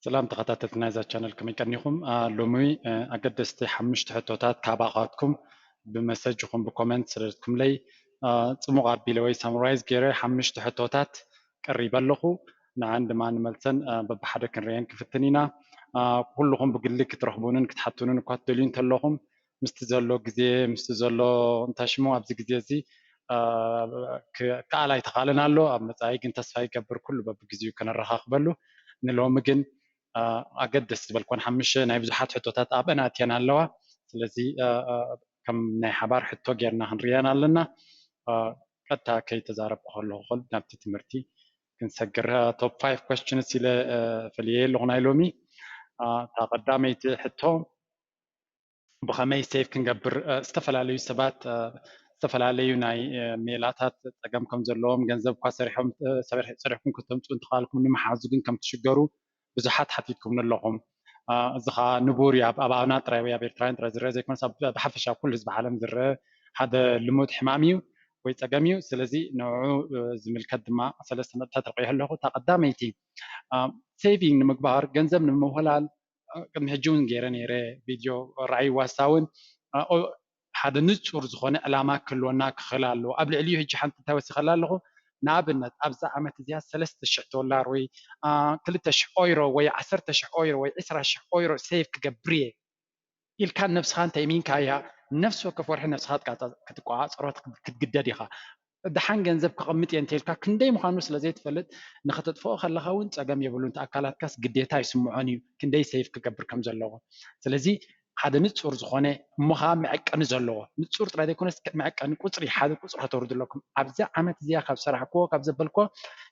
ሰላም ተኸታተልቲ ናይዛ ቻነል፣ ከመይ ቀኒኹም? ሎሚ ኣገደስቲ ሓሙሽተ ሕቶታት ካባኻትኩም ብመሰጅ ይኹን ብኮመንት ስለ ዝልኩምለይ፣ ጽሙቕ ኣቢለ ወይ ሳምራይዝ ገይረ ሓሙሽተ ሕቶታት ቀሪበ ኣለኹ። ንዓን ድማ ንመልሰን በብሓደ ክንርእየን ክፍትን ኢና። ኩልኹም ብግሊ ክትረኽቡንን ክትሓቱንን እኳ ትደልዩ እንተለኹም፣ ምስቲ ዘሎ ግዜ፣ ምስቲ ዘሎ እንታይ ሽሙ ኣብዚ ግዜ እዚ ከኣል ኣይተኻለን ኣሎ። ኣብ መጻኢ ግን ተስፋ ይገብር ኩሉ በብግዜኡ ከነረኻኽበሉ። ንሎሚ ግን ኣገደስ ዝበልኮን ሓሙሽተ ናይ ብዙሓት ሕቶታት ኣብአን ኣትየን ኣለዋ። ስለዚ ከም ናይ ሓባር ሕቶ ጌርና ክንርእየን ኣለና። ቀጥታ ከይተዛረብኩ ከለኹ ናብቲ ትምህርቲ ክንሰግር። ቶፕ ፋይቭ ኮስችንስ ኢለ ፈልየ ኣለኹ ናይ ሎሚ። እታ ቀዳመይቲ ሕቶ ብኸመይ ሴቭ ክንገብር? ዝተፈላለዩ ሰባት ዝተፈላለዩ ናይ ሜላታት ጸገም ከም ዘለዎም፣ ገንዘብ እኳ ሰሪሖም ሰሪሕኩም ከተምፅኡ እንተኻልኩም ንምሓዙ ግን ከም ትሽገሩ ብዙሓት ሓቲትኩም ኣለኹም። እዚ ከዓ ንቡር እዩ። ኣብ ኣባና ጥራይ ወይ ኣብ ኤርትራውያን ጥራይ ዝረአ ዘይኮነስ ብሓፈሻ ኩሉ ህዝቢ ዓለም ዝረአ ሓደ ልሙድ ሕማም እዩ ወይ ጸገም እዩ። ስለዚ ንዑ ዝምልከት ድማ ሰለስተ ነጥብታት ርቆ ኣለኹ። እታ ቀዳመይቲ ሴቪንግ ንምግባር፣ ገንዘብ ንምውህላል፣ ቅድሚ ሕጂ እውን ገይረ ነይረ ቪድዮ፣ ራእይ ዋሳ እውን ሓደ ንጹር ዝኾነ ዕላማ ክህልወና ክኽእል ኣለዎ። ኣብ ልዕሊኡ ሕጂ ሓንቲ እንታይ ወሲኸላ ኣለኹ? ንኣብነት ኣብዛ ዓመት እዚኣ ሰለስተ ሽሕ ዶላር ወይ ክልተ ሽሕ ኦይሮ ወይ ዓሰርተ ሽሕ ኦይሮ ወይ ዕስራ ሽሕ ኦይሮ ሴቭ ክገብር እየ ኢልካ ነብስኻ እንተይሚንካያ፣ ነፍሲ ወከፍ ወርሒ ነብስኻ ክትቆጻጸሮ ክትግደድ ኢኻ። ደሓን ገንዘብ ከቐምጥ እየ እንተኢልካ ክንደይ ምዃኑ ስለ ዘይትፈልጥ፣ ንኽተጥፍኦ ከለኻ እውን ጸገም የብሉን። እቲ ኣካላትካስ ግዴታ ይስምዖን እዩ ክንደይ ሴቭ ክገብር ከም ዘለዎ። ስለዚ ሓደ ንጹር ዝኾነ እሞ ኸዓ መዐቀኒ ዘለዎ፣ ንጹር ጥራይ ዘይኮነስ መዐቀኒ ቁጽሪ፣ ሓደ ቁጽሪ ከተውርዱ ኣለኩም። ኣብዚ ዓመት እዚኣ ካብ ሰራሕክዎ ካብ ዘበልክዎ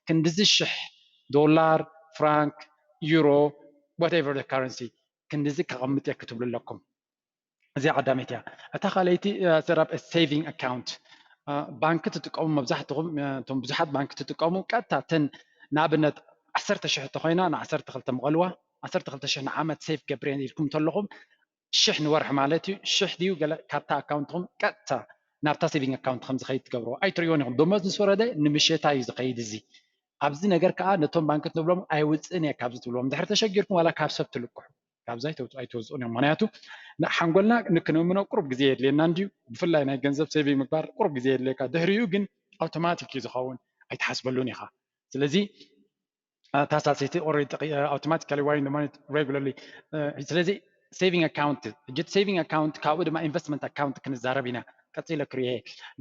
ክንድዚ ሽሕ ዶላር፣ ፍራንክ፣ ዩሮ፣ whatever the currency ክንድዚ ከቐምጥ እየ ክትብሉ ኣለኩም። እዚኣ ቀዳመይቲ እያ። እታ ካልኣይቲ set up saving account። ባንክ ትጥቀሙ መብዛሕትኹም እቶም ብዙሓት ባንክ ትጥቀሙ ቀጥታ እተን ንኣብነት ዓሰርተ ሽሕ እንተኾይና ንዓሰርተ ክልተ ምቐልዋ፣ ዓሰርተ ክልተ ሽሕ ንዓመት ሴቭ ገብር እየ ኢልኩም እንተለኹም ሽሕ ንወርሒ ማለት እዩ። ሽሕ ድዩ ገለ ካብታ ኣካውንትኹም ቀጥታ ናብታ ሴቪንግ ኣካውንት ከም ዝኸይድ ትገብርዎ ኣይትርእይዎን ኢኹም። ደሞዝ ምስ ወረደ ንምሸታ እዩ ዝኸይድ እዚ። ኣብዚ ነገር ከዓ ነቶም ባንክ ትብሎም ኣይውፅእን እየ ካብዚ ትብልዎም። ድሕሪ ተሸጊርኩም ዋላ ካብ ሰብ ትልቅሑ ካብዚ ኣይተውፅኡን እዮም። ምክንያቱ ሓንጎልና ንክንእምኖ ቁሩብ ግዜ የድልየና እንድዩ። ብፍላይ ናይ ገንዘብ ሴቪንግ ምግባር ቁሩብ ግዜ የድልየካ። ድሕሪኡ ግን ኣውቶማቲክ እዩ ዝኸውን፣ ኣይትሓስበሉን ኢኻ። ስለዚ እታ ሳልሰይቲ ኦልሬዲ ኣውቶማቲካሊ ዋይንድ ማኒ ሬጉላርሊ። ስለዚ ሴቪንግ ኣካውንት ሕጂ እቲ ሴቪንግ ኣካውንት ካብኡ ድማ ኢንቨስትመንት ኣካውንት ክንዛረብ ኢና ቀፂለ ክርኤ።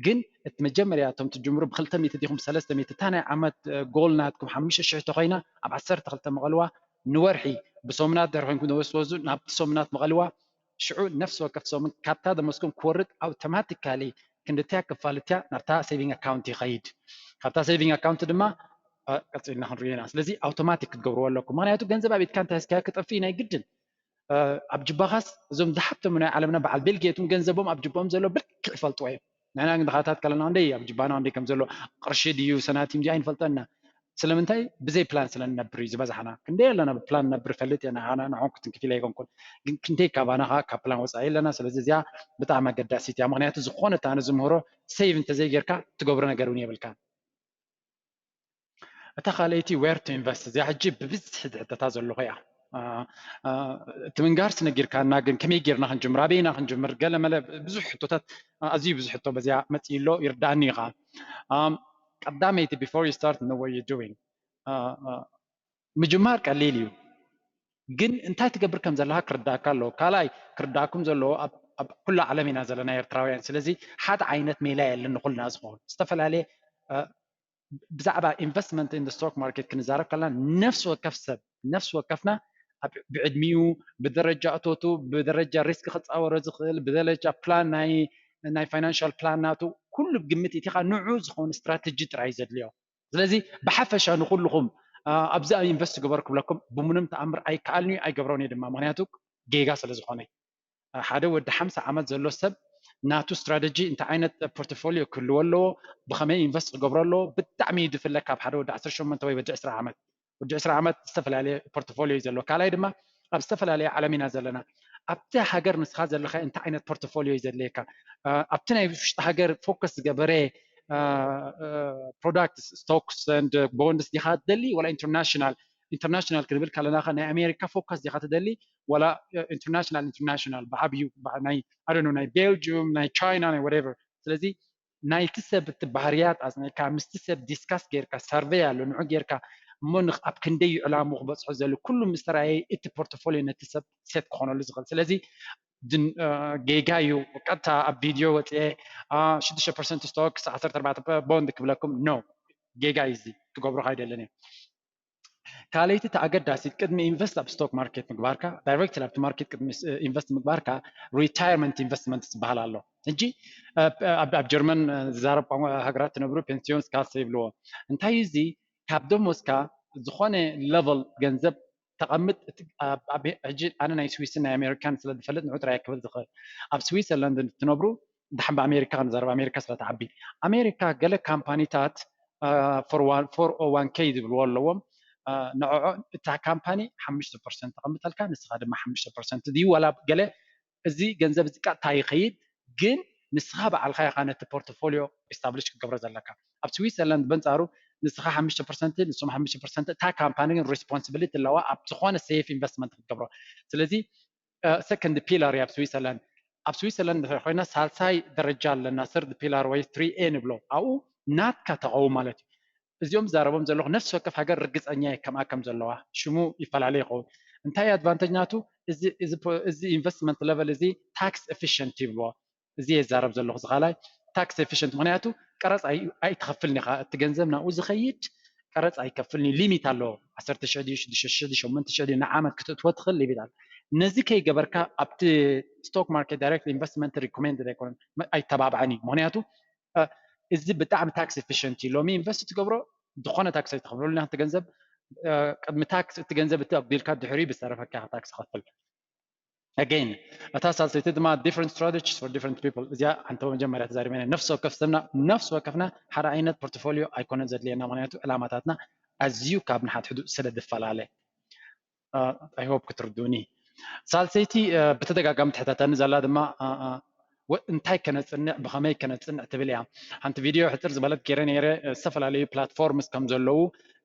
ግን እቲ መጀመርያ እቶም ትጅምሩ ብክልተ ሚእቲ ዲኹም ሰለስተ ሚእቲ እታ ናይ ዓመት ጎል ናትኩም ሓሙሽተ ሽሕ ተኮይና ኣብ ዓሰርተ ክልተ መቐልዋ ንወርሒ ብሰሙናት ድሕሪ ኮንኩም ወስወዙ ናብቲ ሰሙናት መቐልዋ ሽዑ ነፍሲ ወከፍ ሰሙን ካብታ ደሞዝኩም ክወርድ ኣውቶማቲካሊ ክንድተያ ክፋልትያ ናብታ ሴቪንግ ኣካውንት ይኸይድ። ካብታ ሴቪንግ ኣካውንት ድማ ቀፂልና ክንሪኦ ኢና። ስለዚ ኣውቶማቲክ ክትገብርዎ ኣለኩም። ምክንያቱ ገንዘብ ኣብ ኢድካ እንተሒዝካዮ ክጠፍእ ናይ ግድን። ኣብ ጅባኻስ እዞም ዝሓብተሙ ናይ ዓለምና በዓል ቢል ጌት እውን ገንዘቦም ኣብ ጅቦም ዘሎ ብልክዕ ይፈልጥዎ እዮም። ንሕና ግን ድኻታት ከለና ክንደይ ኣብ ጅባና ክንደይ ከም ዘሎ ቅርሺ ድዩ ሰናቲም ድዩ ኣይንፈልጠና። ስለምንታይ? ብዘይ ፕላን ስለ ንነብር እዩ ዝበዝሓና። ክንደይ ኣለና ብፕላን ንነብር እፈልጥ እየ፣ ንዓና ንዓኹም ክትንክፍ ኢለ ኣይኮንኩን። ግን ክንደይ ካባና ከዓ ካብ ፕላን ወፃኢ ኣለና። ስለዚ እዚኣ ብጣዕሚ ኣገዳሲት እያ። ምክንያቱ ዝኾነ እታ ኣነ ዝምህሮ ሴቭ እንተዘይጌርካ ትገብሮ ነገር እውን የብልካን። እታ ካልኣይቲ where to invest እዚኣ ሕጂ ብብዝሒ ዝሕተታ ዘለኹ እያ። እቲ ምንጋርስ ነጊርካና፣ ግን ከመይ ጌርና ክንጅምር፣ ኣበይና ክንጅምር፣ ገለ መለ ብዙሕ ሕቶታት፣ ኣዝዩ ብዙሕ ሕቶ በዚኣ መፅእ ኣሎ፣ ይርዳእኒ እዩ ከዓ። ቀዳመይቲ before you start know what you're doing። ምጅማር ቀሊል እዩ፣ ግን እንታይ ትገብር ከም ዘለካ ክርዳእካ ኣለዎ። ካልኣይ ክርዳእኩም ዘለዎ ኣብ ኩላ ዓለም ኢና ዘለና ኤርትራውያን። ስለዚ ሓደ ዓይነት ሜላ የለን ንኩልና ዝኸውን። ዝተፈላለየ ብዛዕባ ኢንቨስትመንት ኢን ስቶክ ማርኬት ክንዛረብ ከለና ነፍሲ ወከፍ ሰብ ነፍሲ ወከፍና ብዕድሚኡ፣ ብደረጃ እቶቱ፣ ብደረጃ ሪስክ ክፃወሮ ዝኽእል፣ ብደረጃ ፕላን ናይ ፋይናንሻል ፕላን ናቱ ኩሉ ግምት ኢቲኻ ንዑ ዝኸውን ስትራተጂ ጥራይ ዘድልዮ። ስለዚ ብሓፈሻ ንኩልኹም ኣብዚ ኢንቨስት ግበር ክብለኩም ብምንም ተኣምር ኣይከኣልን እዩ፣ ኣይገብሮን እየ ድማ። ምክንያቱ ጌጋ ስለ ዝኾነ ሓደ ወዲ ሓምሳ ዓመት ዘሎ ሰብ ናቱ ስትራተጂ እንታይ ዓይነት ፖርትፎሊዮ ክህልዎ ኣለዎ፣ ብኸመይ ኢንቨስት ክገብሮ ኣለዎ ብጣዕሚ እዩ ዝፍለ ካብ ሓደ ወዲ ዓሰርተ ሸሞንተ ወይ ወዲ ዕስራ ዓመት። ወዲ ዕስራ ዓመት ዝተፈላለየ ፖርትፎሊዮ እዩ ዘለዎ። ካልኣይ ድማ ኣብ ዝተፈላለየ ዓለም ኢና ዘለና። ኣብቲ ሃገር ንስኻ ዘለኻ እንታይ ዓይነት ፖርትፎሊዮ እዩ ዘድልየካ? ኣብቲ ናይ ውሽጢ ሃገር ፎከስ ዝገበረ ፕሮዳክትስ፣ ስቶክስ፣ ቦንድስ ዲኻ ትደሊ ወላ ኢንተርናሽናል? international ክንብል ከለና ከ ናይ ኣሜሪካ focus ዲኻ ትደሊ፣ ዋላ international international ብዓብዩ ናይ I don't know ናይ ቤልጅዩም ናይ ቻይና ናይ whatever። ስለዚ ናይቲ ሰብ እቲ ባህርያት ኣጽኒዕካ ምስቲ ሰብ discuss ጌርካ survey ኣሎ ንዑ ጌርካ እሞ ኣብ ክንደይ ዕላሙ ክበጽሖ ዘሉ ኩሉ ምስ ተራእየ እቲ portfolio ነቲ ሰብ set ክኾነሉ ዝኽእል። ስለዚ ጌጋ እዩ። ቀጥታ ኣብ ቪድዮ ወፅኤ ሽዱሽተ ፐርሰንት stock ዓሰርተ ኣርባዕተ bond ክብለኩም no፣ ጌጋ እዩ። እዚ ክገብሮ ኣይደልን እየ። ካልኣይቲ እቲ ኣገዳሲት ቅድሚ invest ኣብ stock market ምግባርካ direct ኣብቲ market ቅድሚ invest ምግባርካ retirement investment ዝበሃል ኣሎ። ሕጂ ኣብ ጀርመን ዝዛረብ ሃገራት ትነብሩ pensionskasse ይብልዎ። እንታይ እዚ ካብ ደሞዝካ ዝኾነ level ገንዘብ ተቐምጥ። ሕጂ ኣነ ናይ ስዊስን ናይ ኣሜሪካን ስለ ዝፈልጥ ንዑ ጥራይ ክብል ዝኽእል። ኣብ ስዊዘርላንድ ትነብሩ ድሓን ብኣሜሪካ ክንዛረብ ኣሜሪካ ስለ ትዓቢ ኣሜሪካ ገለ ካምፓኒታት four oh one k ዝብልዎ ኣለዎም። ንዕዖ እታ ካምፓኒ ሓሙሽተ ፐርሰንት ተቐምጠልካ ንስኻ ድማ ሓሙሽተ ፐርሰንት ድዩ ዋላ ገለ እዚ ገንዘብ እዚ ቀጥታ ይኸይድ ግን ንስኻ በዓልኻ ኢኻ ነቲ portfolio establish ክትገብሮ ዘለካ። ኣብ ስዊዘርላንድ በንፃሩ ንስኻ ሓሙሽተ ፐርሰንት ንሶም ሓሙሽተ ፐርሰንት እታ ካምፓኒ ግን responsibility ኣለዋ ኣብ ዝኾነ safe investment ክትገብሮ። ስለዚ second pillar ኣብ ስዊዘርላንድ ኣብ ስዊዘርላንድ ኮይና ሳልሳይ ደረጃ ኣለና third pillar ወይ three A ንብሎ ኣብኡ ናትካ ተቐው ማለት እዩ። እዚኦም ዛረቦም ዘለኹ ነፍሲ ወከፍ ሃገር ርግፀኛ እየ ከምኣ ከም ዘለዋ ሽሙ ይፈላለ ይኸውን። እንታይ advantage ናቱ እዚ investment level እዚ tax efficient ይብልዎ። እዚ የዛረብ ዘለኹ ዝኻላይ tax efficient ምክንያቱ ቀረፅ ኣይትኸፍልን ኢኻ። እቲ ገንዘብ ናብኡ ዝኸይድ ቀረፅ ኣይከፍልን እዩ። limit ኣለዎ ዓሰርተ ሺሕ ድዩ ሽዱሽተ ሺሕ ድዩ ሸሞንተ ሺሕ ድዩ ንዓመት ክትእትዎ ትኽእል limit ኣሎ። ነዚ ከይገበርካ ኣብቲ stock market direct investment recommended ኣይኮነን ኣይተባብዐን እዩ። ምክንያቱ እዚ ብጣዕሚ tax efficient እዩ። ሎሚ invest ትገብሮ ዝኾነ tax ኣይትኸፍለሉ ናቲ ገንዘብ ቅድሚ tax እቲ ገንዘብ እቲ ኣጉዲልካ ድሕሪ ብዝተረፈካ tax ከፍል። Again እታ ሳልሰይቲ ድማ different strategies for different people እዚኣ ሓንቲ መጀመርያ ተዛሪበና። ነፍሲ ወከፍ ሰብና ነፍሲ ወከፍና ሓደ ዓይነት portfolio ኣይኮነን ዘድልየና ምክንያቱ ዕላማታትና ኣዝዩ ካብ ንሓድሕዱ ስለ ዝፈላለ። I hope ክትርዱኒ። ሳልሰይቲ ብተደጋጋሚ ትሕተተኒ ዘላ ድማ እንታይ ከነፅንዕ ብኸመይ ከነፅንዕ ትብል እያ። ሓንቲ ቪድዮ ሕፅር ዝበለት ገይረ ነይረ ዝተፈላለዩ platforms ከም ዘለዉ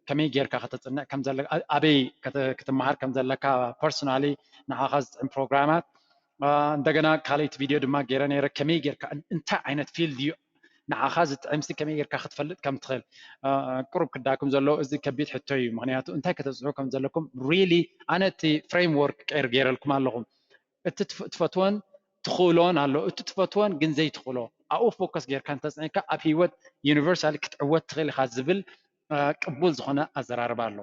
ከመይ ጌርካ ከተፅንዕ ከም ዘለካ ኣበይ ክትመሃር ከም ዘለካ personally ንዓኻ ዝጥዕም ፕሮግራማት እንደገና ካልኣይቲ ቪድዮ ድማ ገይረ ነይረ ከመይ ጌርካ እንታይ ዓይነት field እዩ ንዓኻ ዝጥዕምሲ ከመይ ጌርካ ክትፈልጥ ከም ትኽእል። ቁሩብ ክዳኩም ዘሎ እዚ ከቢድ ሕቶ እዩ። ምክንያቱ እንታይ ከተብፅሑ ከም ዘለኩም really ኣነ እቲ framework ቀይር ገይረልኩም ኣለኹም። እቲ ትፈትወን ትኽእሎን ኣሎ እቲ ትፈትወን ግን ዘይትኽእሎ ኣብኡ focus ጌርካ እንተፅኒዕካ ኣብ ህይወት universally ክትዕወት ትኽእል ኢኻ ዝብል ቅቡል ዝኾነ ኣዘራርባ ኣሎ።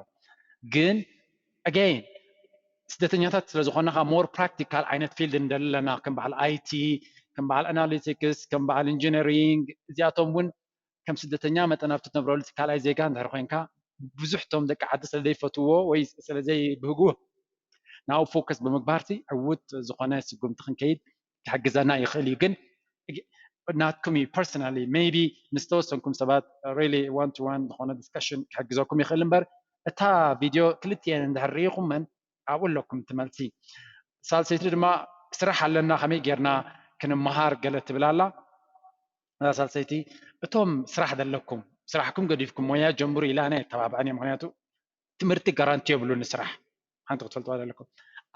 ግን again ስደተኛታት ስለ ዝኾንና more practical ዓይነት field ንደሊ ኣለና። ከም በዓል IT፣ ከም በዓል analytics፣ ከም በዓል engineering እዚኣቶም እውን ከም ስደተኛ መጠን ኣብቲ ትነብረሉ ካልኣይ ዜጋ እንድሕር ኮይንካ ብዙሕ እቶም ደቂ ዓዲ ስለ ዘይፈትዎ ወይ ስለ ዘይብህጉ ናብኡ focus ብምግባር ሲ ዕዉት ዝኾነ ስጉምቲ ክንከይድ ክሕግዘና ይኽእል እዩ። ግን ናትኩም እዩ personally maybe ምስ ተወሰንኩም ሰባት really one to one ዝኾነ discussion ክሕግዘኩም ይኽእል እምበር እታ ቪድዮ ክልቲኤን እንድሕር ርኢኹመን ኣብኡ ኣለኩም እቲ መልሲ። ሳልሰይቲ ድማ ስራሕ ኣለና ከመይ ጌርና ክንመሃር ገለ ትብል ኣላ። ሳልሰይቲ እቶም ስራሕ ዘለኩም ስራሕኩም ገዲፍኩም ሞያ ጀምሩ ኢላ ኣነ የተባብዐን እየ። ምክንያቱ ትምህርቲ ጋራንቲ የብሉ ንስራሕ ሓንቲ ክትፈልጥዋ ዘለኩም።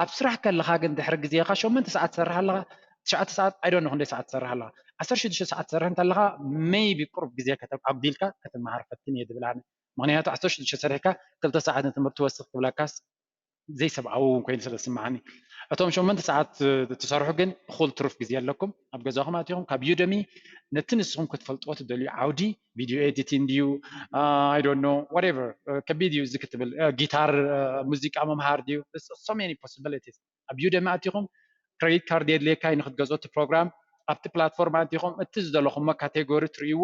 ኣብ ስራሕ ከለኻ ግን ድሕሪ ግዜኻ ሸሞንተ ሰዓት ትሰርሕ ኣለኻ ትሽዓተ ሰዓት I don't know ክንደይ ሰዓት ትሰርሕ ኣለኻ ዓሰርተ ሽዱሽተ ሰዓት ትሰርሕ እንተለኻ maybe ቁሩብ ግዜ ኣጉዲልካ ክትመሃር ፈትን እየ ዝብል ኣነ። ምክንያቱ ዓሰርተ ሽዱሽተ ሰሪሕካ ክልተ ሰዓት ንትምህርቲ ወስኽ ክብለካስ ዘይሰብኣዊ እውን ኮይኑ ስለ ዝስምዓኒ። እቶም ሸሞንተ ሰዓት ትሰርሑ ግን እኹል ትሩፍ ግዜ ኣለኩም ኣብ ገዛኹም ኣቲኹም ካብ Udemy ነቲ ንስኹም ክትፈልጥዎ ትደልዩ ዓውዲ video editing ድዩ I don't know whatever ከቢድ እዩ እዚ ክትብል ጊታር ሙዚቃ ምምሃር ድዩ so many possibilities ኣብ Udemy ኣቲኹም credit card የድልየካ እዩ ንክትገዝኦ እቲ ፕሮግራም ኣብቲ platform ኣቲኹም እቲ ዝደለኹሞ category ትርእይዎ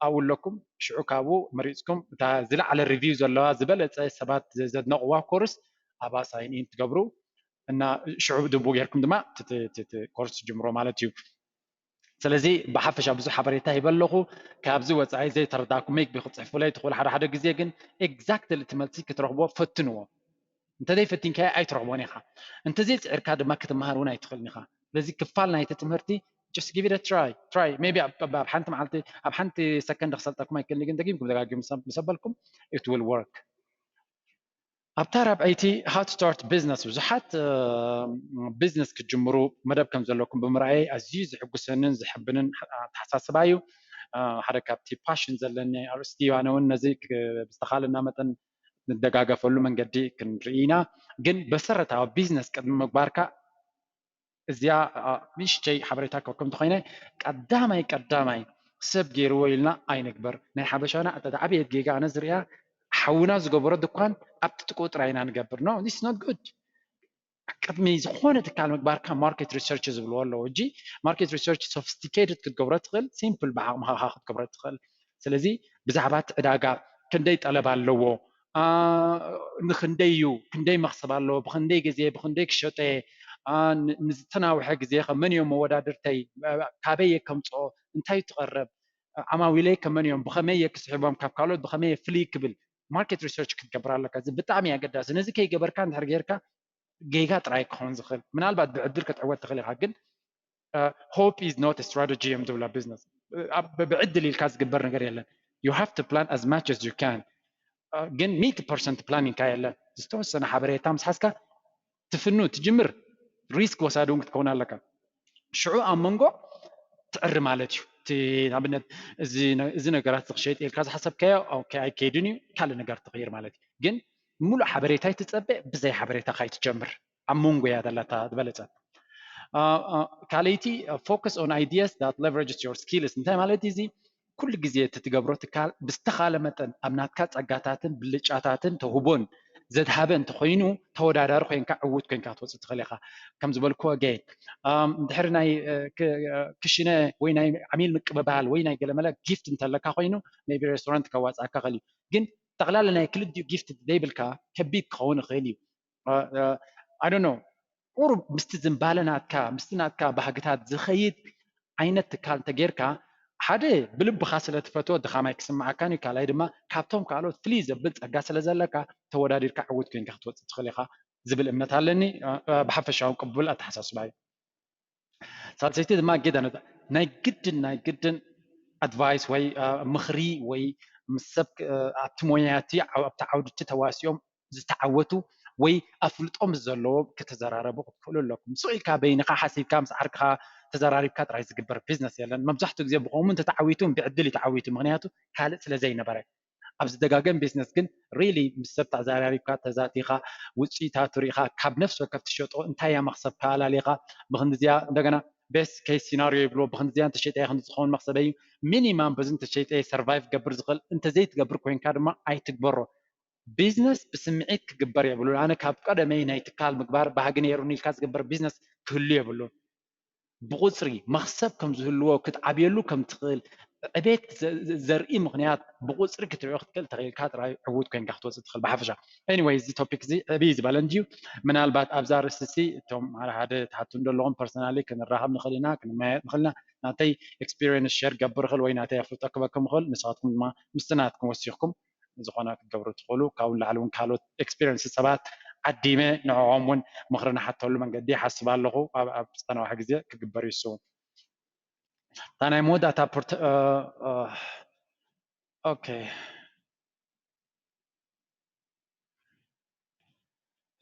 ኣብኡ ኣለኩም ሽዑ ካብኡ መሪፅኩም እታ ዝለዓለ review ዘለዋ ዝበለፀ ሰባት ዘድነቕዋ course ኣብኣ sign in ትገብሩ እና ሽዑ ድቡ ጌርኩም ድማ course ትጅምሮ ማለት እዩ። ስለዚ ብሓፈሻ ብዙሕ ሓበሬታ ሂበ ኣለኹ። ካብዚ ወፃኢ ዘይተረዳእኩም maybe ክትፅሕፉለይ ትኽእሉ ሓደ ሓደ ግዜ ግን exactly እቲ መልሲ ክትረኽብዎ ፈትንዎ። እንተዘይፈቲንካዮ ኣይትረኽቦን ኢኻ። እንተዘይፅዒርካ ድማ ክትመሃር እውን ኣይትኽእልን ኢኻ። ስለዚ ክፋል ናይቲ ትምህርቲ just give it a try try maybe ኣብ ሓንቲ መዓልቲ ኣብ ሓንቲ ሰከንድ ክሰልጠኩም ኣይክእልን ግን ደጊምኩም ደጋጊም ምስ ኣበልኩም it will work። ኣብታ ራብዐይቲ how to start business ብዙሓት ቢዝነስ ክትጅምሩ መደብ ከም ዘለኩም ብምርኣየይ ኣዝዩ ዝሕጉሰንን ዝሕብንን ኣተሓሳስባ እዩ። ሓደ ካብቲ ፓሽን ዘለኒ ኣርእስቲ እዩ። ኣነ እውን ነዚ ብዝተኻለና መጠን ንደጋገፈሉ መንገዲ ክንርኢ ኢና። ግን መሰረታዊ ቢዝነስ ቅድሚ ምግባርካ እዚኣ ንእሽተይ ሓበሬታ ክህበኩም እንተኾይነ ቀዳማይ ቀዳማይ ሰብ ገይርዎ ኢልና ኣይንግበር። ናይ ሓበሻና እታ ዓብየት ጌጋ ኣነ ዝሪኣ ሓውና ዝገበሮ ድኳን ኣብ ትጥቁ ጥራይ ኢና ንገብር። No, this is not good። ቅድሚ ዝኾነ ትካል ምግባርካ ማርኬት ሪሰርች ዝብልዎ ኣለዎ። እጂ ማርኬት ሪሰርች ሶፊስቲኬትድ ክትገብሮ ትኽእል፣ ሲምፕል ብዓቕምኻ ክትገብሮ ትኽእል። ስለዚ ብዛዕባ እቲ ዕዳጋ ክንደይ ጠለብ ኣለዎ፣ ንክንደይ እዩ፣ ክንደይ መኽሰብ ኣለዎ፣ ብክንደይ ግዜ፣ ብክንደይ ክሸጠ፣ ንዝተናውሐ ግዜ ከ መን እዮም መወዳድርተይ፣ ካበይ እየ ከምፅኦ፣ እንታይ ትቐረብ፣ ዓማዊለይ ከ መን እዮም፣ ብኸመይ እየ ክስሕቦም፣ ካብ ካልኦት ብኸመይ እየ ፍልይ ክብል ማርኬት ሪሰርች ክትገብር ኣለካ። እዚ ብጣዕሚ ኣገዳሲ። ነዚ ከይገበርካ እንድሕር ጌርካ ጌጋ ጥራይ ክኸውን ዝኽእል። ምናልባት ብዕድል ክትዕወት ትኽእል ኢኻ፣ ግን hope is not strategy እዮም ዝብላ ቢዝነስ። ብዕድል ኢልካ ዝግበር ነገር የለን። You have to plan as much as you can። ግን ሚእቲ ፐርሰንት ፕላኒንግካ የለን። ዝተወሰነ ሓበሬታ ምስ ሓዝካ ትፍኑ ትጅምር፣ ሪስክ ወሳዲ እውን ክትከውን ኣለካ። ሽዑ ኣብ መንጎ ትዕሪ ማለት እዩ። እቲ ንኣብነት እዚ ነገራት ክሸይጥ ኢልካ ዝሓሰብካዮ ኣይከይድን እዩ፣ ካልእ ነገር ትቕይር ማለት እዩ። ግን ሙሉእ ሓበሬታ ኣይትጸበ፣ ብዘይ ሓበሬታ ካይትጀምር ኣብ መንጎ እያ ዘላታ ዝበለጸት። ካልኣይቲ focus on ideas that leverages your skills እንታይ ማለት እዩ? እዚ ኩሉ ግዜ እቲ ትገብሮ ትካል ብዝተኻለ መጠን ኣብ ናትካ ጸጋታትን ብልጫታትን ተውህቦን ዘድሃበ እንተኾይኑ ተወዳዳሪ ኮይንካ ዕዉት ኮይንካ ክትወፅእ ትኽእል ኢኻ። ከም ዝበልኩ ኣገይን ድሕሪ ናይ ክሽነ ወይ ናይ ዓሚል ምቅብባል ወይ ናይ ገለመለ ጊፍት እንተለካ ኮይኑ ቢ ሬስቶራንት ከዋፅኣካ ክእል እዩ። ግን ጠቕላላ ናይ ክልዲኡ ጊፍት ዘይብልካ ከቢድ ክኸውን ይኽእል እዩ። I don't know ቁሩብ ምስቲ ዝንባለ ናትካ ምስቲ ናትካ ባህግታት ዝኸይድ ዓይነት ትካል እንተጌርካ ሓደ ብልብኻ ስለ ትፈትዎ ድኻማይ ክስምዓካን እዩ። ካልኣይ ድማ ካብቶም ካልኦት ፍልይ ዘብል ጸጋ ስለ ዘለካ ተወዳዲርካ ዕውት ኮይንካ ክትወጽእ ትኽእል ኢኻ ዝብል እምነት ኣለኒ። ብሓፈሻዊ ቅቡል ኣተሓሳስባ እዩ። ሳልሰይቲ ድማ ጌዳ ናይ ግድን ናይ ግድን ኣድቫይስ ወይ ምኽሪ ወይ ምስ ሰብ ኣብቲ ሞያቲ ኣብቲ ዓውድቲ ተዋሲኦም ዝተዓወቱ ወይ ኣፍልጦ ምስ ዘለዎም ክትዘራረቡ ክትክእሉ ኣለኩም። ስቕ ኢልካ በይንኻ ሓሲብካ ምስ ዓርክኻ ተዘራሪብካ ጥራይ ዝግበር ቢዝነስ የለን። መብዛሕትኡ ግዜ ብኸምኡ እንተተዓዊቱ ብዕድል እዩ ተዓዊቱ፣ ምኽንያቱ ካልእ ስለ ዘይነበረ። ኣብ ዝደጋገም ቢዝነስ ግን ሪሊ ምስ ሰብ ተዘራሪብካ ተዛቲኻ ውፅኢታቱ ሪኢኻ ካብ ነፍሲ ወከፍ ትሸጦ እንታይ እያ መኽሰብካ ኣላሊኻ ብክንድዚያ እንደገና ቤስት ኬስ ሲናሪዮ ይብልዎ ብክንድዚያ እንተሸጠ ክንዲ ዝኸውን መኽሰበይ እዩ። ሚኒማም በዚ እንተሸጠ ሰርቫይቭ ክገብር ዝኽእል እንተዘይትገብር ኮይንካ ድማ ኣይትግበሮ። ቢዝነስ ብስምዒት ክግበር የብሉን። ኣነ ካብ ቀደመይ ናይ ትካል ምግባር ባህጊ ነይሩኒ ኢልካ ዝግበር ቢዝነስ ክህሉ የብሉን። ብቑፅሪ መኽሰብ ከም ዝህልዎ ክትዓብየሉ ከም ትኽእል ዕቤት ዘርኢ ምኽንያት ብቑፅሪ ክትሪኦ ክትክእል ተኽኢልካ ጥራይ ዕዉት ኮይንካ ክትወፅእ ትኽእል ብሓፈሻ። Anyway እዚ ቶፒክ እዚ ዕብይ ዝበለ እንድዩ። ምናልባት ኣብዛ ርእሲ እሲ እቶም ሓደ ሓደ ትሓቱ እንደለኹም ፐርሰናሊ ክንራኸብ ንኽእል ኢና፣ ክንመያየጥ ንኽእል ኢና። ናተይ ኤክስፒሪየንስ ሸር ገብር ይኽእል ወይ ናተይ ኣፍልጦ ክበኩም ይኽእል። ንስኻትኩም ድማ ምስቲ ናትኩም ወሲኽኩም ዝኾነ ክትገብሩ ትኽእሉ። ካብኡ ንላዕሊ እውን ካልኦት ኤክስፒሪየንስ ሰባት ዓዲመ ንዕኦም እውን ምኽሪ ንሓተሉ መንገዲ ይሓስብ ኣለኹ። ኣብ ዝተናውሐ ግዜ ክግበር ይስው። እታ ናይ መወዳእታ ፖርት ኦኬ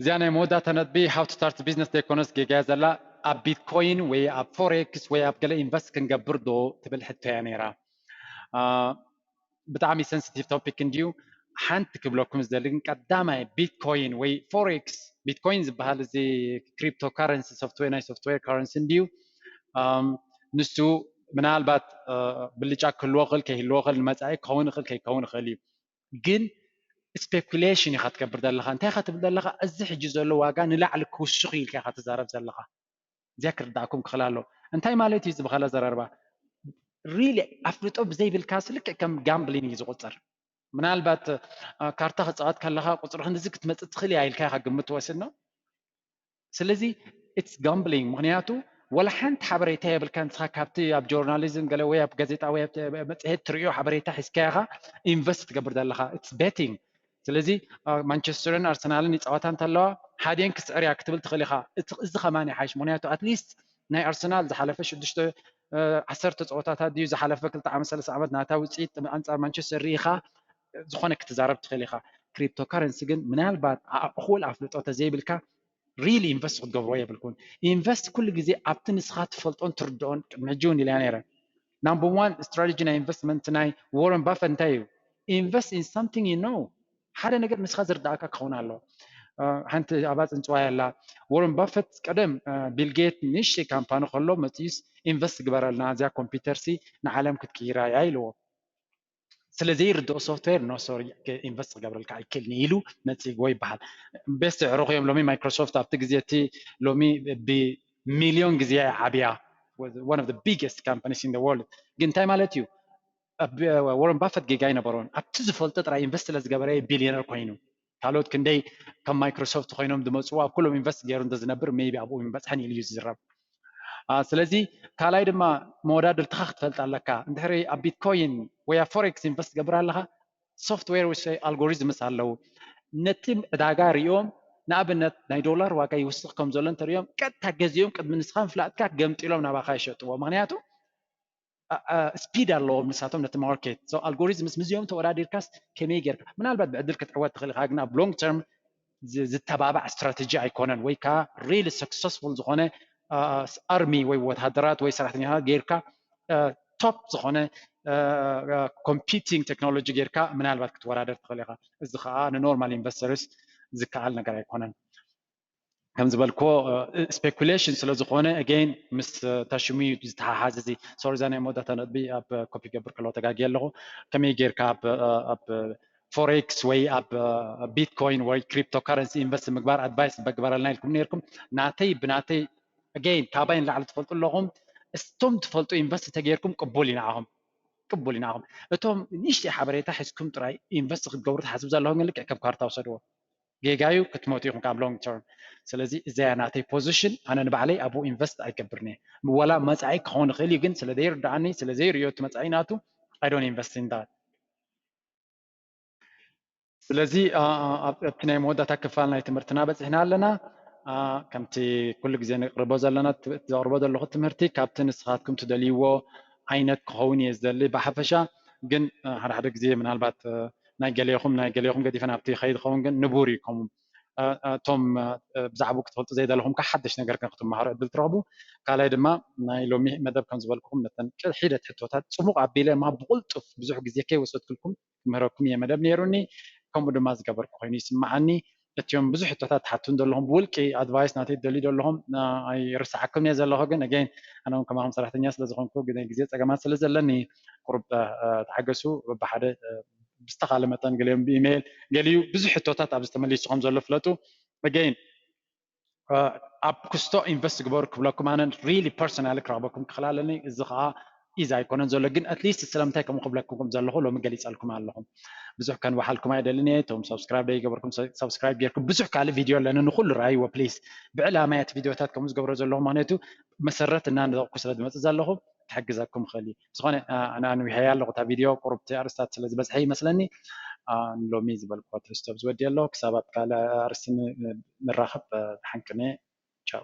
እዚኣ ናይ መወዳእታ ነጥቢ how to start business ዘይኮነስ ጌጋ እያ ዘላ። ኣብ ቢትኮይን ወይ ኣብ ፎሬክስ ወይ ኣብ ገለ ኢንቨስት ክንገብር ዶ ትብል ሕቶ እያ ነይራ። ብጣዕሚ ሰንሲቲቭ ቶፒክ እንድዩ። ሓንቲ ክብለኩም ዝደሊ ግን ቀዳማይ ቢትኮይን ወይ ፎሬክስ ቢትኮይን ዝበሃል እዚ ክሪፕቶ ካረንሲ ሶፍትዌር ናይ ሶፍትዌር ካረንሲ እንድዩ። ንሱ ምናልባት ብልጫ ክህልዎ ክእል ከይህልዎ ክእል ንመፃኢ ክኸውን ይኽእል ከይከውን ይኽእል እዩ። ግን ስፔኩሌሽን ኢኻ ትገብር ዘለኻ። እንታይ ኢኻ ትብል ዘለኻ? እዚ ሕጂ ዘሎ ዋጋ ንላዕሊ ክውስኹ ኢልካ ኢኻ ትዛረብ ዘለኻ። እዚኣ ክርዳእኩም ክኽእል ኣሎ። እንታይ ማለት እዩ ዝበኸለ ዘረርባ? ሪሊ ኣፍልጦ ብዘይብልካ ስልክዕ ከም ጋምብሊን እዩ ዝቁፀር። ምናልባት ካርታ ክፃወት ከለኻ ቁፅሪ ክንድዚ ክትመፅእ ትኽእል እያ ኢልካ ኢኻ ግምት ትወስድ ነው። ስለዚ ኢትስ ጋምብሊንግ ምክንያቱ ወላ ሓንቲ ሓበሬታ የብልካ ንስኻ ካብቲ ኣብ ጆርናሊዝም ገለ ወይ ኣብ ጋዜጣ ወይ መፅሄት ትሪኦ ሓበሬታ ሒዝካ ኢኻ ኢንቨስት ትገብር ዘለኻ ኢትስ ቤቲንግ። ስለዚ ማንቸስተርን ኣርሰናልን ይፃወታ እንተለዋ ሓደን ክስዕር እያ ክትብል ትኽእል ኢኻ። እዚ ከማን ይሓይሽ ምክንያቱ ኣትሊስት ናይ ኣርሰናል ዝሓለፈ ሽዱሽተ ዓሰርተ ፀወታታት ድዩ ዝሓለፈ ክልተ ዓመት ሰለስተ ዓመት ናታ ውፅኢት ኣንፃር ማንቸስተር ርኢኻ ዝኾነ ክትዛረብ ትኽእል ኢኻ። cryptocurrency ግን ምናልባት እኹል ኣፍልጦ ተዘይብልካ really invest ክትገብርዎ የብልኩን። Invest ኩሉ ግዜ ኣብቲ ንስኻ ትፈልጦን ትርድኦን። ቅድሚ ሕጂ እውን ኢለያ ነይረ። Number one strategy ናይ investment ናይ Warren Buffett እንታይ እዩ? Invest in something you know። ሓደ ነገር ንስኻ ዝርዳእካ ክኸውን ኣለዎ። ሓንቲ ኣብኣ ፅንፅዋይ ኣላ። Warren Buffett ቀደም Bill Gates ንእሽተይ ካምፓኒ ከሎ መፅዩስ invest ግበረልና፣ እዚኣ ኮምፒውተር ሲ ንዓለም ክትቅይራ እያ ኢልዎ። ስለ ዘይርድኦ software no sorry invest ክገብረልካ ኣይክእልን ኢሉ ነፂግዎ ይበሃል። Best ኣዕሩኽ እዮም ሎሚ። Microsoft ኣብቲ ግዜ እቲ ሎሚ ብሚልዮን ግዜ ዓብያ፣ one of the biggest companies in the world። ግን እንታይ ማለት እዩ? Warren Buffett ጌጋ ኣይነበሮን። ኣብቲ ዝፈልጦ ጥራይ invest ስለ ዝገበረ billionaire ኮይኑ። ካልኦት ክንደይ ከም Microsoft ኮይኖም ዝመፅዎ ኣብ ኩሎም invest ገይሩ እንተዝነብር maybe ኣብኡ ምበፅሐን ኢሉ እዩ ዝዝረብ። ስለዚ ካልኣይ ድማ መወዳድርትኻ ክትፈልጥ ኣለካ። እንድሕሪ ኣብ Bitcoin ወይ ኣብ Forex invest ትገብር ኣለኻ፣ software ወይ algorithms ኣለዉ። ነቲ ዕዳጋ ሪኦም፣ ንኣብነት ናይ ዶላር ዋጋ ይውስኽ ከም ዘሎ እንተሪኦም ቀጥታ ገዚኦም ቅድሚ ንስኻ ምፍላጥካ ገምጢሎም ናባኻ ይሸጥዎ። ምክንያቱ speed ኣለዎም ንሳቶም ነቲ market። So algorithms ምስዚኦም ተወዳዲርካስ ከመይ ጌርካ? ምናልባት ብዕድል ክትዕወት ትኽእል ኢኻ፣ ግን ኣብ long term ዝተባባዕ strategy ኣይኮነን። ወይ ከዓ really successful ዝኾነ army ወይ ወታደራት ወይ ሰራሕተኛታት ጌርካ top ዝኾነ competing technology ጌርካ ምናልባት ክትወዳደር ትኽእል ኢኻ። እዚ ከዓ ን normal investors ዝከኣል ነገር ኣይኮነን። ከም ዝበልክዎ speculation ስለ ዝኾነ again ምስ ታሽሙ እዩ ዝተሓሓዝ። እዚ sorry እዛ ናይ መወዳእታ ነጥቢ ኣብ copy ገብር ከለኹ ተጋግየ ኣለኹ። ከመይ ጌርካ ኣብ Forex ወይ ኣብ Bitcoin ወይ cryptocurrency invest ምግባር advice በግበረልና ኢልኩም ነይርኩም። ናተይ ብናተይ again ካባይ ንላዕሊ ትፈልጡ ኣለኹም። እስቶም ትፈልጡ invest ተጌርኩም ቅቡል እዩ ንዓኹም፣ ቅቡል እዩ ንዓኹም። እቶም ንእሽተይ ሓበሬታ ሒዝኩም ጥራይ invest ክትገብሩ ትሓስቡ ዘለኹም ግን ልክዕ ከም ካርታ ውሰድዎ። ጌጋ እዩ፣ ክትሞቱ ኢኹም ካብ long term። ስለዚ እዚኣ ናተይ position፣ ኣነ ንባዕለይ ኣብኡ invest ኣይገብርን እየ። ወላ መጻኢ ክኸውን ይኽእል እዩ፣ ግን ስለ ዘይርድኣኒ፣ ስለ ዘይርእዮ እቲ መጻኢ ናቱ I don't invest in that። ስለዚ ኣብቲ ናይ መወዳእታ ክፋል ናይ ትምህርትና በፂሕና ኣለና። ከምቲ ኩሉ ግዜ ነቅርቦ ዘለና፣ ዘቅርቦ ዘለኹ ትምህርቲ ካብቲ ንስኻትኩም ትደልይዎ ዓይነት ክኸውን እየ ዝደሊ። ብሓፈሻ ግን ሓደ ሓደ ግዜ ምናልባት ናይ ገሌኹም ናይ ገሌኹም ገዲፈ ናብቲ ይኸይድ ኸውን፣ ግን ንቡር እዩ ከምኡ እቶም ብዛዕባኡ ክትፈልጡ ዘይደለኹም ከዓ ሓደሽ ነገር ግን ክትመሃሩ ዕድል ትረኽቡ። ካልኣይ ድማ ናይ ሎሚ መደብ ከም ዝበልኩኹም ነተን ሒደት ሕቶታት ፅሙቕ ኣቢለ እማ ብቕልጡፍ ብዙሕ ግዜ ከይወሰድኩልኩም ክምህረኩም እየ መደብ ነይሩኒ። ከምኡ ድማ ዝገበርኩ ኮይኑ ይስምዓኒ። እቲኦም ብዙሕ ሕቶታት ትሓቱ ዘለኹም ብውልቂ advice ናተይ ትደልዩ ዘለኹም ኣይርስዓኩም እየ ዘለኹ። ግን again ኣነ እውን ከማኹም ሰራሕተኛ ስለ ዝኾንኩ ግዜ ፀገማት ስለ ዘለኒ ቁሩብ ተሓገሱ። በብሓደ ብዝተኻለ መጠን ገሊኦም ብኢሜይል ገሊኡ ብዙሕ ሕቶታት ኣብዚ ተመሊሱ ከም ዘሎ ፍለጡ። Again ኣብ ክስቶ invest ግበሩ ክብለኩም ኣነ really personally ክረኽበኩም ክኽእል ኣለኒ። እዚ ከዓ easy ኣይኮነን ዘሎ፣ ግን at least ስለምንታይ ከምኡ ክብለኩም ከም ዘለኹ ሎሚ ገሊፀልኩም ኣለኹ። ብዙሕ ከንውሓልኩም ኣይደልን እየ። እቶም subscribe ዘይገበርኩም subscribe ጌርኩም ብዙሕ ካልእ ቪድዮ ኣለኒ ንኩሉ ረኣይዎ please። ብዕላማ እየ እቲ ቪድዮታት ከምኡ ዝገብሮ ዘለኹ፣ ምክንያቱ መሰረት እናነጠቕኩ ስለ ዝመፅእ ዘለኹ ክሕግዘኩም ይኽእል እዩ። ዝኾነ ኣነ ኣንዊሐያ ኣለኹ እታ ቪድዮ፣ ቁሩብ እቲ ኣርእስታት ስለ ዝበዝሐ ይመስለኒ። ንሎሚ ዝበልኩዎ ትሕዝቶ ኣብዚ ወዲኤ ኣለኹ። ክሳብ ኣብ ካልእ ኣርእስቲ ንራኸብ፣ ደሓን ቅነ። ቻው።